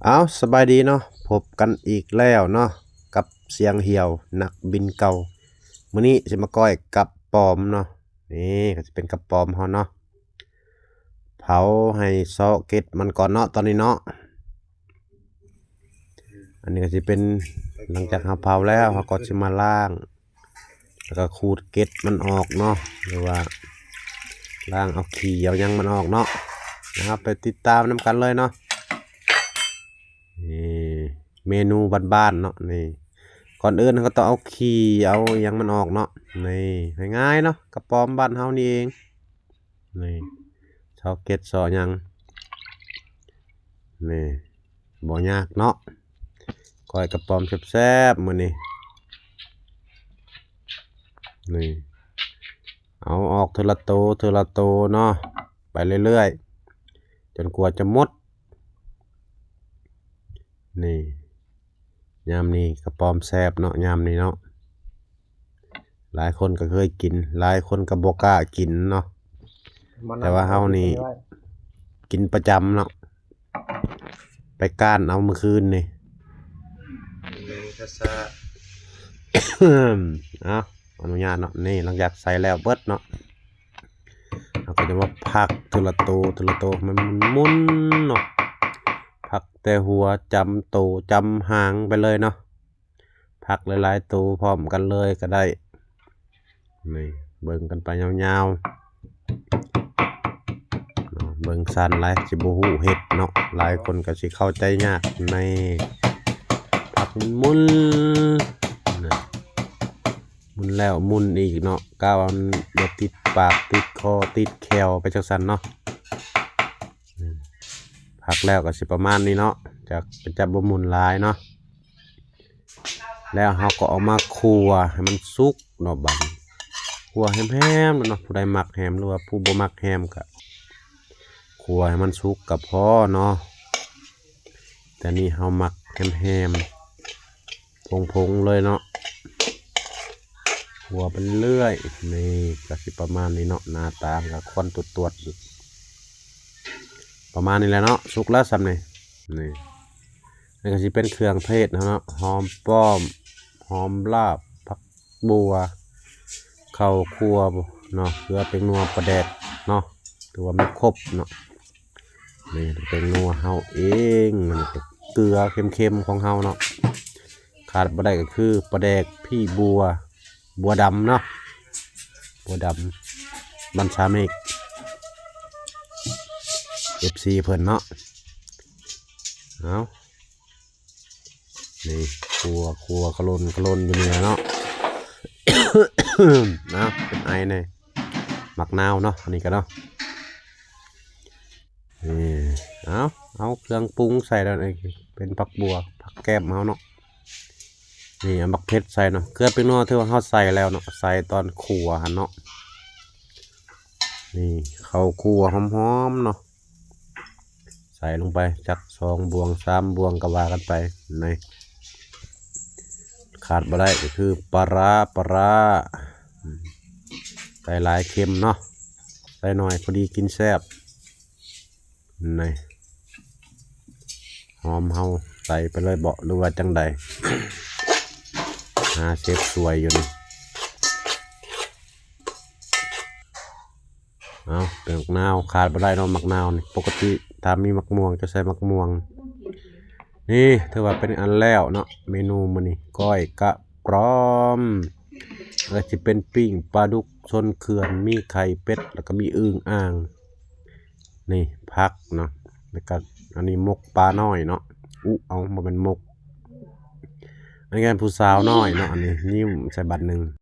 ເອົາ ສະບາຍດີເນາະ ພົບກັນອີກແລ້ວເນາະ ກັບສຽງຫ່ຽວນັກບິນເກົ່າ. ມື້ນີ້ຊິມາກ້ອຍກະປອມເນາະ. ນີ້ກໍຊິເປັນກະປອມເຮົາເນາະ ເຜົາໃຫ້ເຊາະເກັດມັນກ່ອນເນາະ ຕອນນີ້ເນາະ. ອັນນີ້ກໍຊິເປັນ ຫຼັງຈາກເຮົາເຜົາແລ້ວ ເຮົາກໍຊິມາລ້າງ ແລ້ວກໍຂູດເກັດມັນອອກເນາະ ຫຼືວ່າລ້າງເອົາຂີ້ເອົາຫຍັງມັນອອກເນາະ. ດຽວເຮົາໄປຕິດຕາມນຳກັນເລີຍເນາະ. ນີ້ເມນູບ້ານໆເນາະ. ນີ້ ກ່ອນອື່ນເຮົາກໍຕ້ອງເອົາຂີ້ເອົາຫຍັງມັນອອກເນາະ. ນີ້ ງ່າຍໆເນາະ ກະປອມບ້ານເຮົານີ້ເອງ. ນີ້ ເຊາະເກັດເຊາະຫຍັງ ນີ້ ບໍ່ຍາກເນາະ ກ້ອຍກະປອມແຊບໆມື້ນີ້. ນີ້ ເອົາອອກເທື່ອລະໂຕເທື່ອລະໂຕເນາະ ໄປເລື້ອຍໆ ຈົນກວ່າຈະໝົດ. ນີ້ ຍາມນີ້ກະປອມແຊບເນາະ ຍາມນີ້ເນາະ. ຫຼາຍຄົນກໍເຄີຍກິນ ຫຼາຍຄົນກໍບໍ່ກ້າກິນເນາະ ແຕ່ວ່າເຮົານີ້ກິນປະຈຳເນາະ ໄປກ້ານເອົາມື້ຄືນນີ້. ເອົາ ອະນຸຍາດເນາະ. ນີ້ ຫຼັງຈາກໃສ່ແລ້ວເບິດເນາະ ເຮົາກໍຈະມາພັກເທື່ອລະໂຕເທື່ອລະໂຕໃຫ້ມັນໝຸ່ນໆເນາະ ພັກແຕ່ຫົວຈຳໂຕຈຳຫາງໄປເລີຍເນາະ ພັກຫຼາຍໆໂຕພ້ອມກັນເລີຍກໍໄດ້. ນີ້ ເບິ່ງກັນໄປຍາວໆເນາະ ເບິ່ງສັ້ນຫຼາຍຊິບໍ່ຮູ້ເຮັດເນາະ ຫຼາຍຄົນກໍຊິເຂົ້າໃຈຍາກ. ນີ້ ພັກໝຸ່ນໆ ນີ້ ໝຸ່ນແລ້ວໝຸ່ນອີກເນາະ ກະວ່າມັນບໍ່ຕິດປາກຕິດຄໍຕິດແຂ້ວໄປຈັ່ງຊັ້ນເນາະ. ນີ້ ພັກແລ້ວກໍຊິປະມານນີ້ເນາະ ຈະ ຈະບໍ່ໝຸ່ນຫຼາຍເນາະ. ແລ້ວເຮົາກໍເອົາມາຂົ້ວໃຫ້ມັນສຸກເນາະ ບັດນີ້ ຂົ້ວແຮມໆເນາະ. ຜູ້ໃດມັກແຮມ ຫຼືວ່າຜູ້ບໍ່ມັກແຮມກໍຂົ້ວໃຫ້ມັນສຸກກໍພໍເນາະ ແຕ່ນີ້ເຮົາມັກແຮມໆ ຜົງໆເລີຍເນາະ ຂົ້ວໄປເລື້ອຍ. ນີ້ກໍຊິປະມານນີ້ເນາະ ໜ້າຕາມັນກໍຄວັນຕວດໆຢູ່ ປະມານນີ້ແຫຼະເນາະ ສຸກແລ້ວສ່ຳນີ້. ນີ້ ນີ້ກໍຊິເປັນເຄື່ອງເທດເນາະ ຫອມປ້ອມ ຫອມລາບ ຜັກບົວ ເຂົ້າຂົ້ວເນາະ ເກືອ ແປ້ງນົວ ປາແດກເນາະ ຖືວ່າມີຄົບເນາະ. ນີ້ແປ້ງນົວເຮົາເອງ ເກືອເຄັມໆຂອງເຮົາເນາະ ຂາດບໍ່ໄດ້ກໍຄືປາແດກພີບົວ ບົວດຳເນາະ ບົວດຳ ບ້ານສາເມກ ເອັຟຊີເພິ່ນເນາະ. ເອົາ ນີ້ ຂົ້ວ ຂົ້ວ ຂະຫຼົ່ນ ຂະຫຼົ່ນຢູ່ນີ້ແຫຼະເນາະ. ເອົາ ເປັນໄອແດ່ ໝາກນາວເນາະ ອັນນີ້ກໍເນາະ. ນີ້ ເອົາ ເອົາເຄື່ອງປຸງໃສ່ແລ້ວ ເປັນຜັກບົວ ຜັກແກ້ມເຮົາເນາະ. ນີ້ ເອົາໝາກເຜັດໃສ່ເນາະ ເກືອແປ້ງນົວຖືວ່າເຮົາໃສ່ແລ້ວເນາະ ໃສ່ຕອນຂົ້ວຫັ້ນເນາະ. ນີ້ ເຂົ້າຂົ້ວຫອມໆເນາະ ໃສ່ລົງໄປຈັກສອງບ່ວງສາມບ່ວງກໍວ່າກັນໄປ. ນີ້ ຂາດບໍ່ໄດ້ກໍຄືປາຮ້າ ປາຮ້າ ໃສ່ຫຼາຍເຄັມເນາະ ໃສ່ໜ້ອຍພໍດີກິນແຊບ. ນີ້ ຫອມເຮົາໃສ່ໄປເລີຍເບາະ ຫຼືວ່າຈັ່ງໃດ? ຫາເຊັບສວຍຢູ່ນີ້. ເອົາ ໝາກນາວຂາດບໍ່ໄດ້ເນາະ ໝາກນາວນີ້ ປົກກະຕິຖ້າມີໝາກມ່ວງຈະໃສ່ໝາກມ່ວງ. ນີ້ຖືວ່າເປັນອັນແລ້ວເນາະ ເມນູມື້ນີ້ ກ້ອຍກະປອມ ແລ້ວຊິເປັນປີ້ງປາດຸກຊົນເຂື່ອນ ມີໄຂ່ເປັດ ແລ້ວກໍມີອຶ່ງອ່າງ. ນີ້ຜັກເນາະ ແລ້ວກໍອັນນີ້ໝົກປານ້ອຍເນາະ ອຸ ເອົາ ບໍ່ແມ່ນໝົກ ອັນນີ້ກໍຜູ້ສາວນ້ອຍເນາະ ອັນນີ້ຍິ້ມໃສ່ບາດໜຶ່ງ.